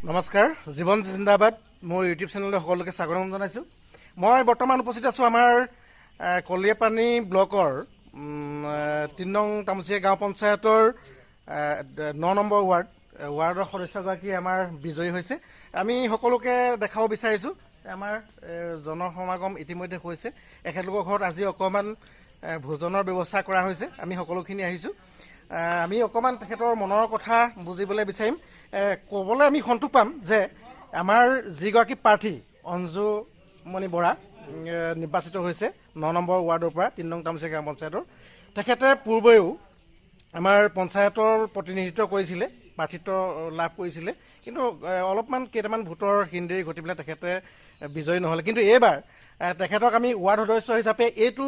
নমস্কাৰ, জীৱন জিন্দাবাদ মোৰ ইউটিউব চেনেললৈ সকলোকে স্বাগতম জনাইছোঁ। মই বৰ্তমান উপস্থিত আছোঁ আমাৰ কলিয়াপানী ব্লকৰ 3 নং তামুচীয়া গাঁও পঞ্চায়তৰ 9 নম্বৰ ৱাৰ্ডৰ সদস্যগৰাকী আমাৰ বিজয়ী হৈছে। আমি সকলোকে দেখাব বিচাৰিছোঁ, আমাৰ জনসমাগম ইতিমধ্যে হৈছে। এখেতলোকৰ ঘৰত আজি অকণমান ভোজনৰ ব্যৱস্থা কৰা হৈছে। আমি সকলোখিনি আহিছোঁ। আমি অকণমান তেখেতৰ মনৰ কথা বুজিবলৈ বিচাৰিম। ক'বলৈ আমি সন্তোষ পাম যে আমাৰ যিগৰাকী প্ৰাৰ্থী অঞ্জুমণি বৰা নিৰ্বাচিত হৈছে 9 নম্বৰ ৱাৰ্ডৰ পৰা 3 নং তামুচীয়া গাঁও পঞ্চায়তৰ, তেখেতে পূৰ্বেও আমাৰ পঞ্চায়তৰ প্ৰতিনিধিত্ব কৰিছিলে, প্ৰাৰ্থিত্ব লাভ কৰিছিলে, কিন্তু অলপমান কেইটামান ভোটৰ হিন্দীৰ ঘটি পেলাই তেখেতে বিজয়ী নহ'লে। কিন্তু এইবাৰ তেখেতক আমি ৱাৰ্ড সদস্য হিচাপে এইটো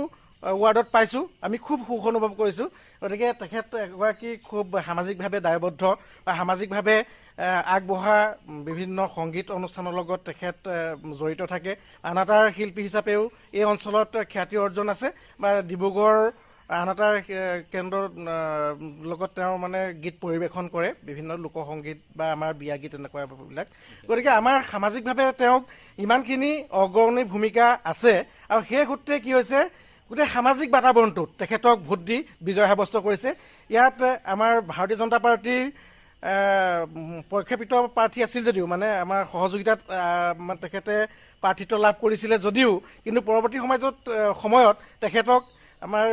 ৱাৰ্ডত পাইছোঁ, আমি খুব সুখ অনুভৱ কৰিছোঁ। গতিকে তেখেত এগৰাকী খুব সামাজিকভাৱে দায়বদ্ধ বা সামাজিকভাৱে আগবঢ়া বিভিন্ন সংগীত অনুষ্ঠানৰ লগত তেখেত জড়িত থাকে। আন এটাৰ শিল্পী হিচাপেও এই অঞ্চলত খ্যাতি অৰ্জন আছে বা ডিব্ৰুগড় আন এটাৰ কেন্দ্ৰৰ লগত তেওঁ মানে গীত পৰিৱেশন কৰে, বিভিন্ন লোকসংগীত বা আমাৰ বিয়া গীত এনেকুৱাবিলাক। গতিকে আমাৰ সামাজিকভাৱে তেওঁক ইমানখিনি অগ্ৰণী ভূমিকা আছে আৰু সেই সূত্ৰে কি হৈছে, গোটেই সামাজিক বাতাবৰণটোত তেখেতক ভোট দি বিজয় সাব্যস্ত কৰিছে। ইয়াত আমাৰ ভাৰতীয় জনতা পাৰ্টীৰ প্ৰক্ষেপিত প্ৰাৰ্থী আছিল যদিও মানে আমাৰ সহযোগিতাত তেখেতে প্ৰাৰ্থিত্ব লাভ কৰিছিলে যদিও কিন্তু পৰৱৰ্তী সময়ত তেখেতক আমাৰ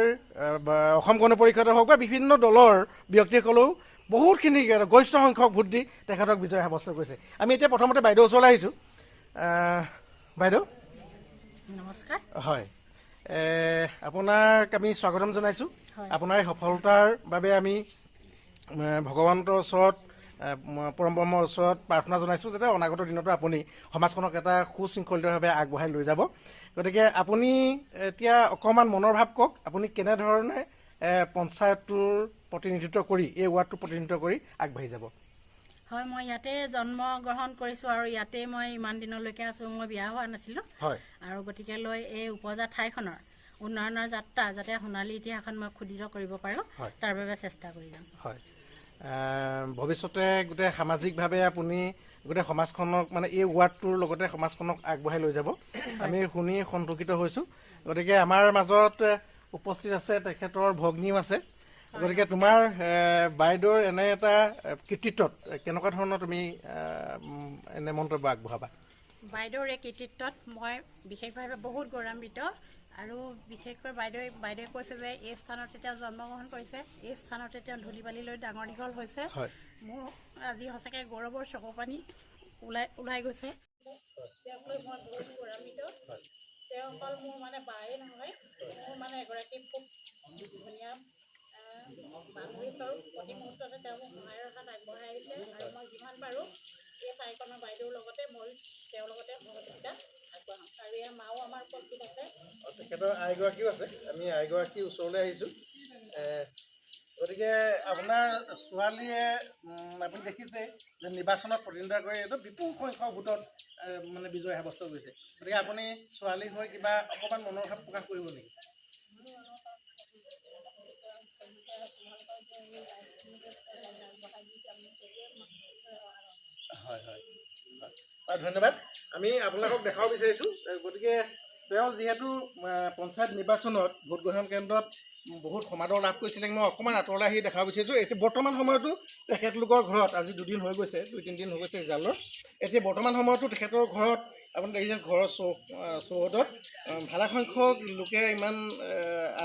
অসম গণ পৰিষদৰ হওক বা বিভিন্ন দলৰ ব্যক্তিসকলেও বহুতখিনি গৰিষ্ঠ সংখ্যক ভোট দি তেখেতক বিজয় সাব্যস্ত কৰিছে। আমি এতিয়া প্ৰথমতে বাইদেউ ওচৰলৈ আহিছোঁ। বাইদেউ নমস্কাৰ। হয়, আপোনাক আমি স্বাগতম জনাইছোঁ। আপোনাৰ এই সফলতাৰ বাবে আমি ভগৱন্তৰ ওচৰত, পৰম ব্ৰহ্মৰ ওচৰত প্ৰাৰ্থনা জনাইছোঁ যাতে অনাগত দিনতো আপুনি সমাজখনক এটা সুশৃংখলিতভাৱে আগবঢ়াই লৈ যাব। গতিকে আপুনি এতিয়া অকণমান মনৰ ভাৱ কওক, আপুনি কেনেধৰণে পঞ্চায়তটোৰ প্ৰতিনিধিত্ব কৰি, এই ৱাৰ্ডটোৰ প্ৰতিনিধিত্ব কৰি আগবাঢ়ি যাব? হয়, মই ইয়াতে জন্ম গ্ৰহণ কৰিছোঁ আৰু ইয়াতে মই ইমান দিনলৈকে আছোঁ। মই বিয়া হোৱা নাছিলোঁ আৰু গতিকে লৈ এই উপজা ঠাইখনৰ উন্নয়নৰ যাত্ৰা যাতে সোণালী ইতিহাসত মই খোদিত কৰিব পাৰোঁ, তাৰ বাবে চেষ্টা কৰি যাম। হয়, ভৱিষ্যতে গোটেই সামাজিকভাৱে আপুনি গোটেই সমাজখনক মানে এই ৱাৰ্ডটোৰ লগতে সমাজখনক আগবঢ়াই লৈ যাব, আমি শুনি সন্তোষিত হৈছোঁ। গতিকে আমাৰ মাজত উপস্থিত আছে তেখেতৰ ভগ্নীও আছে। গতিকে তোমাৰ বাইদেউৰ এনে এটা কৃতিত্বত কেনেকুৱা ধৰণৰ তুমি এনে মন্তব্য আগবঢ়াবা? বাইদেউৰ এই কৃতিত্বত মই বিশেষভাৱে বহুত গৌৰৱান্বিত আৰু বিশেষকৈ বাইদেৱে কৈছে যে এই স্থানতে তেওঁ জন্মগ্ৰহণ কৰিছে, এই স্থানতে তেওঁ ধূলি বালি লৈ ডাঙৰ দীঘল হৈছে। মোৰ আজি সঁচাকৈ গৌৰৱৰ চকু পানী ওলাই ওলাই গৈছে। তেওঁক লৈ মই বহুত গৌৰৱান্বিত। তেওঁ অকল মোৰ মানে বায়ে নহয়, মোৰ মানে এগৰাকী খুব ধুনীয়া বান্ধৱীস্বৰূপ। প্ৰতি মুহূৰ্ততে তেওঁ মোক সহায়ৰ হাত আগবঢ়াই আহিছে আৰু মই যিমান পাৰোঁ এই ঠাইখনৰ বাইদেউৰ লগতে মই তেওঁৰ লগতে সহযোগিতা আগবঢ়াম। আৰু ইয়াৰ মাও আমাৰ উপস্থিত আছে। তেখেতৰ আইগৰাকীও আছে, আমি আইগৰাকীৰ ওচৰলৈ আহিছোঁ। গতিকে আপোনাৰ ছোৱালীয়ে, আপুনি দেখিছে যে নিৰ্বাচনত প্ৰতিদ্বন্দ্বিতা কৰি এইটো বিপুল সংখ্যক ভোটত মানে বিজয় সাব্যস্ত কৰিছে। গতিকে আপুনি ছোৱালী হৈ কিবা অকণমান মনৰ ভাৱ প্ৰকাশ কৰিব নেকি? হয় হয়, ধন্যবাদ। আমি আপোনালোকক দেখাব বিচাৰিছোঁ। গতিকে তেওঁ যিহেতু পঞ্চায়ত নিৰ্বাচনত ভোটগ্ৰহণ কেন্দ্ৰত বহুত সমাদৰ লাভ কৰিছিলে, মই অকণমান আঁতৰলৈ আহি দেখাব বিচাৰিছোঁ। এতিয়া বৰ্তমান সময়তো তেখেতলোকৰ ঘৰত আজি দুদিন হৈ গৈছে, 2-3 দিন হৈ গৈছে ৰিজাল্টৰ। এতিয়া বৰ্তমান সময়তো তেখেতৰ ঘৰত আপুনি দেখিছে ঘৰৰ চৌহদত ভালেসংখ্যক লোকে ইমান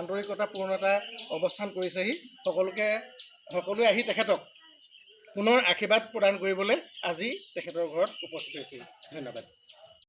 আন্তৰিকতাপূৰ্ণতা অৱস্থান কৰিছেহি। সকলোৱে আহি তেখেতক পুনৰ আশীৰ্বাদ প্ৰদান কৰিবলৈ আজি তেখেতৰ ঘৰত উপস্থিত হৈছিল। ধন্যবাদ।